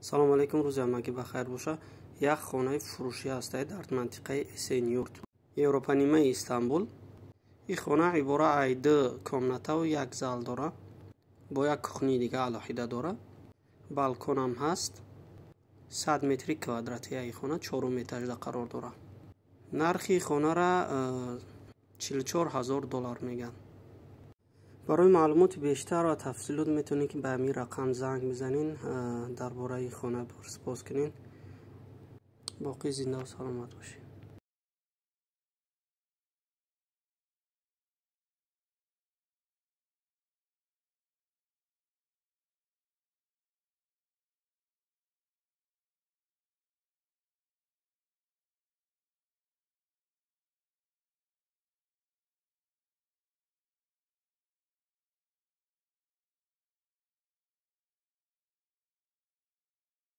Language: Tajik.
Салому алейкум, рӯзи ҳамагӣ ба хайр боша. Як хонаи фурӯшӣ ҳастае дар мантиқаи Эсенюрт, Европанимаи Истанбул. Ин хона ибора ай ду комнатаву як зал дора, бо як кухнии дига алоҳида дора, балконам ҳаст. 100 метри квадратия ин хона чорум этажда қарор дорад. Нархи хонара 44 000 доллар мегӯянд. Барои маълумоти бештар ва тафсилот метавонед, ки ба ҳамин рақам занг бизанед, дар бораи хона пурсупос кунед. Боқӣ зиндаву саломат бошед.